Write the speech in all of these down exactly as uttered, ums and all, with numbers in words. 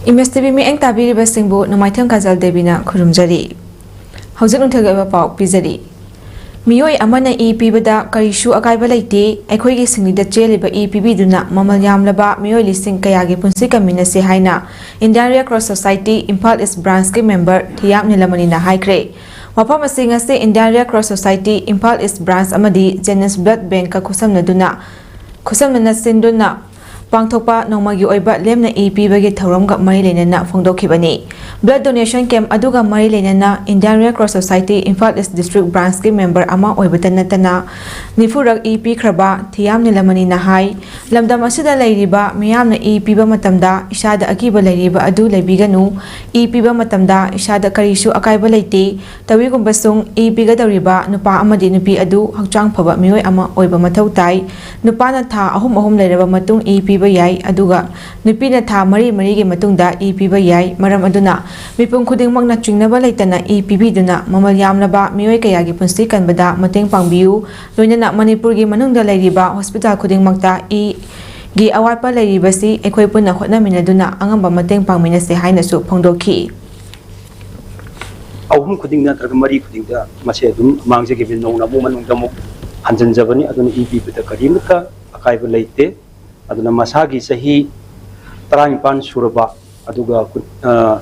Image TV ꯃꯤꯠꯌꯦꯡ ꯇꯥꯕꯤꯔꯤꯕꯁꯤꯡꯕꯨ ꯅꯣꯡꯃꯥꯏꯊꯦꯝ ꯀꯥꯖꯜ ꯗꯦꯕꯤꯅ ꯈꯨꯔꯨꯝꯖꯔꯤ꯫ ꯍꯧꯖꯤꯛ ꯅꯨꯡꯊꯤꯜꯒꯤ ꯑꯣꯏꯕ ꯄꯥꯎ ꯄꯤꯖꯔꯤ꯫ ꯃꯤꯑꯣꯏ ꯑꯃꯅ ꯏ ꯄꯤꯕꯗ ꯀꯔꯤꯁꯨ ꯑꯀꯥꯏꯕ ꯂꯩꯇꯦ꯫ ꯑꯩꯈꯣꯏꯒꯤ ꯁꯤꯡꯂꯤꯗ ꯆꯦꯜꯂꯤꯕ ꯏ ꯄꯤꯕꯤꯗꯨꯅ ꯃꯃꯜ ꯌꯥꯝꯂꯕ ꯃꯤꯑꯣꯏ ꯂꯤꯁꯤꯡ ꯀꯌꯥꯒꯤ ꯄꯨꯟꯁꯤ ꯀꯟꯃꯤꯟꯅꯁꯦ ꯍꯥꯏꯅ Indian Red Cross Society Imphal east ꯕ꯭ꯔꯥꯟꯁꯀꯤ ꯃꯦꯝꯕꯔ ꯊꯤꯌꯥꯝ ꯅꯤꯂꯃꯅꯤꯅ ꯍꯥꯏꯈ꯭ꯔꯦ꯫ ꯋꯥꯐꯝ ꯑꯁꯤ ꯉꯁꯤ Indian Red Cross Society Imphal east branch ꯑꯃꯗꯤ Genesis Blood Bankꯀ ꯈꯨꯠꯁꯝꯅꯗꯨꯅ, ꯈꯨꯠꯁꯝꯅꯅ ꯁꯤꯟꯗꯨꯅ ꯄꯥꯡꯊꯣꯛꯄ ꯅꯣꯡꯃꯒꯤ ꯑꯣꯏꯕ ꯂꯦꯝꯅ ꯏ ꯄꯤꯕꯒꯤ ꯊꯧꯔꯝꯒ ꯃꯔꯤ ꯂꯩꯅꯅ ꯐꯣꯡꯗꯣꯛꯈꯤꯕꯅꯤ꯫ Blood donation camp ꯑꯗꯨꯒ ꯃꯔꯤ ꯂꯩꯅꯅ Indian Red Cross Society Imphal east district ꯕ꯭ꯔꯥꯟꯁꯀꯤ ꯃꯦꯝꯕꯔ ꯑꯃ ꯑꯣꯏꯕꯇ ꯅꯠꯇꯅ ꯅꯤꯐꯨꯔꯛ ꯏ ꯄꯤꯈ꯭ꯔꯕ ꯊꯤꯌꯥꯝ ꯅꯤꯂꯃꯅꯤꯅ ꯍꯥꯏ, ꯂꯝꯗꯝ ꯑꯁꯤꯗ ꯂꯩꯔꯤꯕ ꯃꯤꯌꯥꯝꯅ ꯏ ꯄꯤꯕ ꯃꯇꯝꯗ ꯏꯁꯥꯗ ꯑꯀꯤꯕ ꯂꯩꯔꯤꯕ ꯑꯗꯨ ꯂꯩꯕꯤꯒꯅꯨ꯫ ꯏ ꯄꯤꯕ ꯃꯇꯝꯗ ꯏꯁꯥꯗ ꯀꯔꯤꯁꯨ ꯑꯀꯥꯏꯕ ꯂꯩꯇꯦ꯫ ꯇꯧꯏꯒꯨꯝꯕꯁꯨꯡ ꯏ ꯄꯤꯒꯗꯧꯔꯤꯕ ꯅꯨꯄꯥ ꯑꯃꯗꯤ ꯅꯨꯄꯤ ꯑꯗꯨ ꯍꯛꯆꯥꯡ ꯐꯕ ꯃꯤꯑꯣꯏ ꯑꯃ ꯑꯣꯏꯕ ꯃꯊꯧ ꯇꯥꯏ꯫ ꯅꯨꯄꯥꯅ ꯊꯥ ꯑꯍꯨꯝ ꯑꯍꯨꯝ ꯂꯩꯔꯕ ꯃꯇꯨꯡ ꯏ ꯄꯤꯕ ꯌꯥꯏ, ꯑꯗꯨꯒ ꯅꯨꯄꯤꯅ ꯊꯥ ꯃꯔꯤ ꯃꯔꯤꯒꯤ ꯃꯇꯨꯡꯗ ꯏ ꯄꯤꯕ ꯌꯥꯏ꯫ ꯃꯔꯝ ꯑꯗꯨꯅ ꯃꯤꯄꯨꯝ ꯈꯨꯗꯤꯡꯃꯛꯅ ꯆꯤꯡꯅꯕ ꯂꯩꯇꯅ ꯏ ꯄꯤꯕꯤꯗꯨꯅ ꯃꯃꯜ ꯌꯥꯝꯂꯕ ꯃꯤꯑꯣꯏ ꯀꯌꯥꯒꯤ ꯄꯨꯟꯁꯤ ꯀꯟꯕꯗ ꯃꯇꯦꯡ ꯄꯥꯡꯕꯤꯌꯨ꯫ ꯂꯣꯏꯅꯅ ꯃꯅꯤꯄꯨꯔꯒꯤ ꯃꯅꯨꯡꯗ ꯂꯩꯔꯤꯕ ꯍꯣꯁꯄꯤꯇꯥꯜ ꯈꯨꯗꯤꯡꯃꯛꯇ ꯏꯒꯤ ꯑꯋꯥꯠꯄ ꯂꯩꯔꯤꯕꯁꯤ ꯑꯩꯈꯣꯏ ꯄꯨꯟꯅ ꯍꯣꯠꯅꯃꯤꯟꯅꯗꯨꯅ ꯑꯉꯝꯕ ꯃꯇꯦꯡ ꯄꯥꯡꯃꯤꯟꯅꯁꯦ ꯍꯥꯏꯅꯁꯨ ꯐꯣꯡꯗꯣꯛꯈꯤ꯫ ꯑꯍꯨꯝ ꯈꯨꯗꯤꯡꯗ ꯅꯠꯇ꯭ꯔꯒ ꯃꯔꯤ ꯈꯨꯗꯤꯡꯗ ꯃꯁꯤ ꯑꯗꯨꯝ ꯃꯥꯡꯖꯈꯤꯕꯅꯤ꯫ ꯅꯧꯅ ꯑꯃꯨꯛ ꯃꯅꯨꯡꯗ ꯑꯃꯨꯛ ꯍꯟꯖꯤꯟꯖꯕꯅꯤ꯫ ꯑꯗꯨꯅ ꯏ ꯄꯤꯕꯗ ꯀꯔꯤꯃꯠꯇ ꯑꯀꯥꯏꯕ ꯂꯩꯇꯦ꯫ ꯑꯗꯨꯅ ꯃꯁꯥꯒꯤ ꯆꯍꯤ ꯇꯔꯥꯅꯤꯄꯥꯟ ꯁꯨꯔꯕ, ꯑꯗꯨꯒ ꯀꯨꯟ-, ꯑ,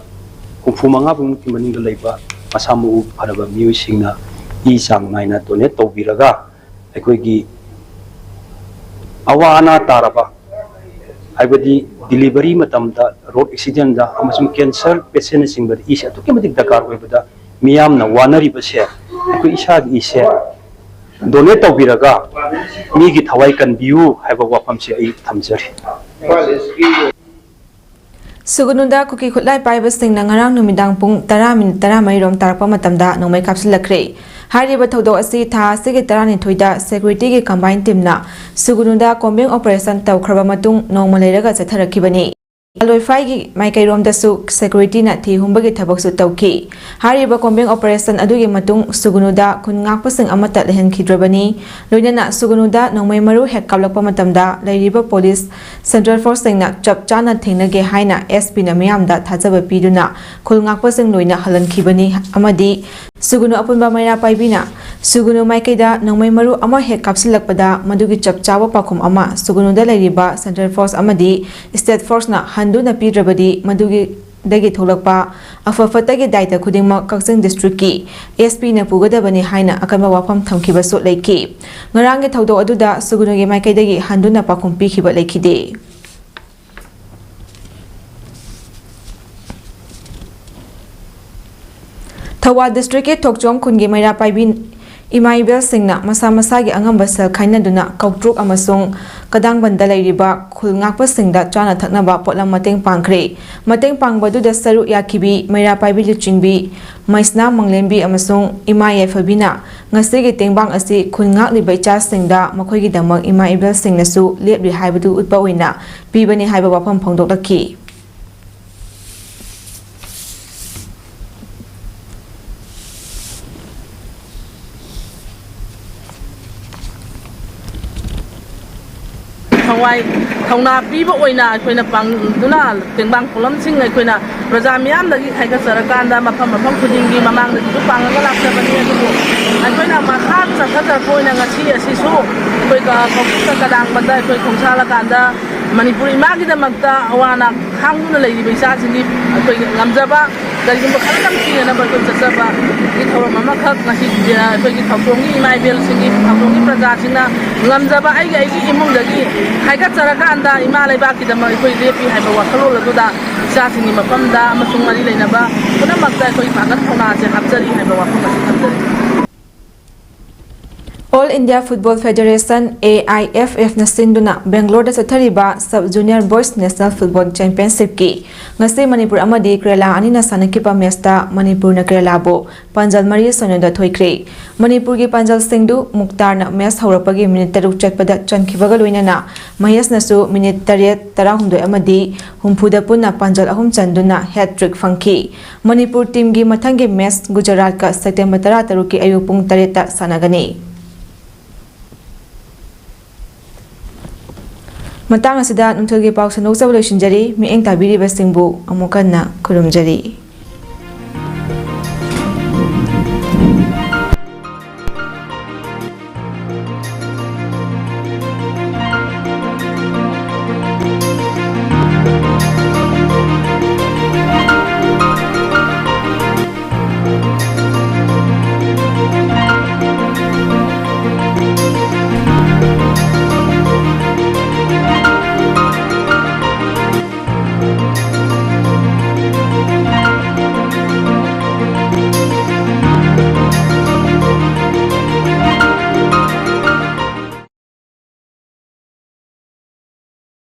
ꯍꯨꯝꯐꯨ ꯃꯉꯥ ꯐꯥꯎꯃꯨꯛꯀꯤ ꯃꯅꯨꯡꯗ ꯂꯩꯕ ꯃꯁꯥ ꯃꯎ ꯐꯔꯕ ꯃꯤꯑꯣꯏꯁꯤꯡꯅ ꯏ ꯆꯥꯡ ꯅꯥꯏꯅ ꯗꯣꯅꯦꯠ ꯇꯧꯕꯤꯔꯒ ꯑꯩꯈꯣꯏꯒꯤ ꯑꯋꯥ ꯑꯅꯥ ꯇꯥꯔꯕ, ꯍꯥꯏꯕꯗꯤ ꯗꯤꯂꯤꯚꯔꯤ ꯃꯇꯝꯗ, ꯔꯣꯗ ꯑꯦꯛꯁꯤꯗꯦꯟꯗ ꯑꯃꯁꯨꯡ ꯀꯦꯟꯁꯔ ꯄꯦꯁꯦꯟꯅꯆꯤꯡꯕꯗ ꯏꯁꯦ ꯑꯗꯨꯛꯀꯤ ꯃꯇꯤꯛ ꯗꯔꯀꯥꯔ ꯑꯣꯏꯕꯗ ꯃꯤꯌꯥꯝꯅ ꯋꯥꯅꯔꯤꯕꯁꯦ ꯑꯩꯈꯣꯏ ꯏꯁꯥꯒꯤ ꯏꯁꯦ ꯗꯣꯅꯦꯠ ꯇꯧꯕꯤꯔꯒ ꯃꯤꯒꯤ ꯊꯋꯥꯏ ꯀꯟꯕꯤꯌꯨ ꯍꯥꯏꯕ ꯋꯥꯐꯝꯁꯦ ꯑꯩ ꯊꯝꯖꯔꯤ꯫ ꯁꯨꯒꯅꯨꯗ ꯀꯨꯀꯤ ꯈꯨꯠꯂꯥꯏ ꯄꯥꯏꯕꯁꯤꯡꯅ ꯉꯔꯥꯡ ꯅꯨꯃꯤꯗꯥꯡ ꯄꯨꯡ ꯇꯔꯥ ꯃꯤꯅꯤꯠ ꯇꯔꯥꯃꯔꯤ ꯔꯣꯝ ꯇꯥꯔꯛꯄ ꯃꯇꯝꯗ ꯅꯣꯡꯃꯩ ꯀꯥꯞꯁꯤꯜꯂꯛꯈ꯭ꯔꯦ꯫ ꯍꯥꯏꯔꯤꯕ ꯊꯧꯗꯣꯛ ꯑꯁꯤ ꯊꯥ ꯑꯁꯤꯒꯤ ꯇꯔꯥꯅꯤꯊꯣꯏꯗ ꯁꯦꯀ꯭ꯌꯨꯔꯤꯇꯤꯒꯤ ꯀꯝꯕꯥꯏꯟ ꯇꯤꯝꯅ ꯁꯨꯒꯅꯨꯗ ꯀꯣꯝꯕꯤꯡ ꯑꯣꯄꯔꯦꯁꯟ ꯇꯧꯈ꯭ꯔꯕ ꯃꯇꯨꯡ ꯅꯣꯡꯃ ꯂꯩꯔꯒ ꯆꯠꯊꯔꯛꯈꯤꯕꯅꯤ꯫ ꯑꯂꯣꯏꯐꯥꯏꯒꯤ ꯃꯥꯏꯀꯩꯔꯣꯝꯗꯁꯨ ꯁꯦꯀ꯭ꯌꯨꯔꯤꯇꯤꯅ ꯊꯤ ꯍꯨꯝꯕꯒꯤ ꯊꯕꯛꯁꯨ ꯇꯧꯈꯤ꯫ ꯍꯥꯏꯔꯤꯕ combing operation ꯑꯗꯨꯒꯤ ꯃꯇꯨꯡ ꯁꯨꯒꯨꯅꯨꯗ ꯈꯨꯟ ꯉꯥꯛꯄꯁꯤꯡ ꯑꯃꯠꯇ ꯂꯩꯍꯟꯈꯤꯗ꯭ꯔꯕꯅꯤ꯫ ꯂꯣꯏꯅꯅ ꯁꯨꯒꯨꯅꯨꯗ ꯅꯣꯡꯃꯩ ꯃꯔꯨ ꯍꯦꯛ ꯀꯥꯞꯂꯛꯄ ꯃꯇꯝꯗ ꯂꯩꯔꯤꯕ ꯄꯨꯂꯤꯁ, central forceꯁꯤꯡꯅ ꯆꯞ ꯆꯥꯅ ꯊꯦꯡꯅꯒꯦ ꯍꯥꯏꯅ SP ꯅ ꯃꯤꯌꯥꯝꯗ ꯊꯥꯖꯕ ꯄꯤꯗꯨꯅ ꯈꯨꯜ ꯉꯥꯛꯄꯁꯤꯡ ꯂꯣꯏꯅ ꯍꯜꯍꯟꯈꯤꯕꯅꯤ ꯑꯃꯗꯤ ꯁꯨꯒꯨꯅꯨ ꯑꯄꯨꯟꯕ ꯃꯩꯔꯥ ꯄꯥꯏꯕꯤꯅ ꯁꯨꯒꯨꯅꯨ ꯃꯥꯏꯀꯩꯗ ꯅꯣꯡꯃꯩ ꯃꯔꯨ ꯑꯃ ꯍꯦꯛ ꯀꯥꯞꯁꯤꯜꯂꯛꯄꯗ ꯃꯗꯨꯒꯤ ꯆꯞ ꯆꯥꯕ ꯄꯥꯎꯈꯨꯝ ꯑꯃ ꯁꯨꯒꯨꯅꯨꯗ ꯂꯩꯔꯤꯕ central force ꯑꯃꯗꯤ state forceꯅ ꯍꯟꯗꯨꯅ ꯄꯤꯗ꯭ꯔꯕꯗꯤ ꯃꯗꯨꯒꯤ ꯗꯒꯤ ꯊꯣꯛꯂꯛꯄ ꯑꯐ ꯐꯠꯇꯒꯤ ꯗꯥꯏꯇ ꯈꯨꯗꯤꯡꯃꯛ ꯀꯛꯆꯤꯡ districtꯀꯤ SP ꯅ ꯄꯨꯒꯗꯕꯅꯤ ꯍꯥꯏꯅ ꯑꯀꯟꯕ ꯋꯥꯐꯝ ꯊꯝꯈꯤꯕꯁꯨ ꯂꯩꯈꯤ꯫ ꯉꯔꯥꯡꯒꯤ ꯊꯧꯗꯣꯛ ꯑꯗꯨꯗ ꯁꯨꯒꯨꯅꯨꯒꯤ ꯃꯥꯏꯀꯩꯗꯒꯤ ꯍꯟꯗꯨꯅ ꯄꯥꯎꯈꯨꯝ ꯄꯤꯈꯤꯕ ꯂꯩꯈꯤꯗꯦ꯫ ꯊꯧꯕꯥꯜ districtꯀꯤ ꯊꯣꯛꯆꯣꯝ ꯈꯨꯟꯒꯤ ꯃꯩꯔꯥ ꯄꯥꯏꯕꯤ ꯏꯃꯥ ꯏꯕꯦꯜꯁꯤꯡꯅ ꯃꯁꯥ ꯃꯁꯥꯒꯤ ꯑꯉꯝꯕ ꯁꯦꯜ ꯈꯥꯏꯅꯗꯨꯅ ꯀꯧꯇ꯭ꯔꯨꯛ ꯑꯃꯁꯨꯡ ꯀꯗꯥꯡꯕꯟꯗ ꯂꯩꯔꯤꯕ ꯈꯨꯜ ꯉꯥꯛꯄꯁꯤꯡꯗ ꯆꯥꯅ ꯊꯛꯅꯕ ꯄꯣꯠꯂꯝ ꯃꯇꯦꯡ ꯄꯥꯡꯈ꯭ꯔꯦ꯫ ꯃꯇꯦꯡ ꯄꯥꯡꯕꯗꯨꯗ ꯁꯔꯨꯛ ꯌꯥꯈꯤꯕꯤ ꯃꯩꯔꯥ ꯄꯥꯏꯕꯤ ꯂꯨꯆꯤꯡꯕꯤ ꯃꯩꯁꯅꯥ ꯃꯪꯂꯦꯝꯕꯤ ꯑꯃꯁꯨꯡ ꯏꯃꯥ ꯌꯥꯏꯐꯕꯤꯅ ꯉꯁꯤꯒꯤ ꯇꯦꯡꯕꯥꯡ ꯑꯁꯤ ꯈꯨꯟ ꯉꯥꯛꯂꯤꯕ ꯏꯆꯥꯁꯤꯡꯗ ꯃꯈꯣꯏꯒꯤꯗꯃꯛ ꯏꯃꯥ ꯏꯕꯦꯜꯁꯤꯡꯅꯁꯨ ꯂꯦꯞꯂꯤ ꯍꯥꯏꯕꯗꯨ ꯎꯠꯄ ꯑꯣꯏꯅ ꯄꯤꯕꯅꯤ ꯍꯥꯏꯕ ꯋꯥꯐꯝ ꯐꯣꯡꯗꯣꯛꯂꯛꯈꯤ꯫ ꯊꯋꯥꯏ ꯊꯧꯅꯥ ꯄꯤꯕ ꯑꯣꯏꯅ ꯑꯩꯈꯣꯏꯅ ꯄꯥꯡꯗꯨꯅ ꯇꯦꯡꯕꯥꯡ ꯄꯣꯠꯂꯝꯁꯤꯡ ꯑꯩꯈꯣꯏꯅ ꯄ꯭ꯔꯖꯥ ꯃꯤꯌꯥꯝꯗꯒꯤ ꯈꯥꯏꯒꯠꯆꯔꯀꯥꯟꯗ ꯃꯐꯝ ꯃꯐꯝ ꯈꯨꯗꯤꯡꯒꯤ ꯃꯃꯥꯡꯗꯒꯤꯁꯨ ꯄꯥꯡꯉꯒ ꯂꯥꯛꯆꯕꯅꯤ꯫ ꯑꯗꯨꯕꯨ ꯑꯩꯈꯣꯏꯅ ꯃꯈꯥ ꯆꯠꯊꯖꯔꯛꯄ ꯑꯣꯏꯅ ꯉꯁꯤ ꯑꯁꯤꯁꯨ ꯑꯩꯈꯣꯏ ꯀ-, ꯀꯧꯕꯨꯝꯗ ꯀꯗꯥꯡꯕꯟꯗ ꯑꯩꯈꯣꯏ ꯈꯣꯡꯁꯥꯜꯂꯀꯥꯟꯗ ꯃꯅꯤꯄꯨꯔ ꯏꯃꯥꯒꯤꯗꯃꯛꯇ ꯑꯋꯥ ꯑꯅꯥ ꯈꯥꯡꯗꯨꯅ ꯂꯩꯔꯤꯕ ꯏꯆꯥꯁꯤꯡꯒꯤ ꯑꯩꯈꯣꯏꯒꯤ ꯉꯝꯖꯕ ꯀꯔꯤꯒꯨꯝꯕ ꯈꯔꯗꯪ ꯄꯤꯅꯅꯕ ꯑꯩꯈꯣꯏ ꯆꯠꯆꯕꯒꯤ ꯊꯧꯔꯝ ꯑꯃꯈꯛ ꯉꯁꯤ, ꯑ, ꯑꯩꯈꯣꯏꯒꯤ ꯊꯧꯆꯣꯝꯒꯤ ꯏꯃꯥ ꯏꯕꯦꯜꯁꯤꯡꯒꯤ, ꯊꯧꯆꯣꯝꯒꯤ ꯄ꯭ꯔꯖꯥꯁꯤꯡꯅ ꯉꯝꯖꯕ ꯑꯩꯒꯤ, ꯑꯩꯒꯤ ꯏꯃꯨꯡꯗꯒꯤ ꯍꯥꯏꯒꯠꯆꯔꯀꯥꯟꯗ ꯏꯃꯥ ꯂꯩꯕꯥꯛꯀꯤꯗꯃꯛ ꯑꯩꯈꯣꯏ ꯂꯦꯞꯄꯤ ꯍꯥꯏꯕ ꯋꯥꯈꯜꯂꯣꯟ ꯑꯗꯨꯗ ꯏꯆꯥꯁꯤꯡꯒꯤ ꯃꯐꯝꯗ ꯑꯃꯁꯨꯡ ꯃꯔꯤ ꯂꯩꯅꯕ ꯄꯨꯝꯅꯃꯛꯇ ꯑꯩꯈꯣꯏ ꯄꯥꯡꯒꯜ ꯊꯧꯅꯥꯁꯦ ꯍꯥꯞꯆꯔꯤ ꯍꯥꯏꯕ ꯋꯥꯐꯝ ꯑꯁꯤ ꯊꯝꯖꯔꯤ꯫ All India Football Federation, A I F F ꯅ ꯁꯤꯟꯗꯨꯅ ꯕꯦꯡꯒ꯭ꯂꯣꯔꯗ ꯆꯠꯊꯔꯤꯕ Sub Junior Boys National Football Championship ꯀꯤ ꯉꯁꯤ ꯃꯅꯤꯄꯨꯔ ꯑꯃꯗꯤ ꯀꯦꯔꯂꯥ ꯑꯅꯤꯅ ꯁꯥꯟꯅꯈꯤꯕ ꯃꯦꯁꯇ ꯃꯅꯤꯄꯨꯔꯅ ꯀꯦꯔꯂꯥꯕꯨ ꯄꯥꯟꯖꯜ ꯃꯔꯤ ꯁꯣꯏꯅꯗ ꯊꯣꯏꯈ꯭ꯔꯦ꯫ ꯃꯅꯤꯄꯨꯔꯒꯤ ꯄꯥꯟꯖꯜꯁꯤꯡꯗꯨ ꯃꯨꯛꯇꯥꯔꯅ ꯃꯦꯁ ꯍꯧꯔꯛꯄꯒꯤ ꯃꯤꯅꯤꯠ ꯇꯔꯨꯛ ꯆꯠꯄꯗ ꯆꯟꯈꯤꯕꯒ ꯂꯣꯏꯅꯅ ꯃꯍꯦꯁꯅꯁꯨ ꯃꯤꯅꯤꯠ ꯇꯔꯦꯠ, ꯇꯔꯥꯍꯨꯝꯗꯣꯏ ꯑꯃꯗꯤ ꯍꯨꯝꯐꯨꯗ ꯄꯨꯟꯅ ꯄꯥꯟꯖꯜ ꯑꯍꯨꯝ ꯆꯟꯗꯨꯅ ꯍꯦꯠ ꯇ꯭ꯔꯤꯛ ꯐꯪꯈꯤ꯫ ꯃꯅꯤꯄꯨꯔ ꯇꯤꯝꯒꯤ ꯃꯊꯪꯒꯤ ꯃꯦꯁ ꯒꯨꯖꯔꯥꯠꯀ ꯁꯦꯞꯇꯦꯝꯕꯔ ꯇꯔꯥꯇꯔꯨꯛꯀꯤ ꯑꯌꯨꯛ ꯄꯨꯡ ꯇꯔꯦꯠꯇ ꯁꯥꯟꯅꯒꯅꯤ꯫ ꯃꯇꯥꯡ ꯑꯁꯤꯗ ꯅꯨꯡꯊꯤꯜꯒꯤ ꯄꯥꯎ ꯁꯟꯗꯣꯛꯆꯕ ꯂꯣꯏꯁꯤꯟꯖꯔꯤ꯫ ꯃꯤꯠꯌꯦꯡ ꯇꯥꯕꯤꯔꯤꯕꯁꯤꯡꯕꯨ ꯑꯃꯨꯛ ꯍꯟꯅ ꯈꯨꯔꯨꯝꯖꯔꯤ꯫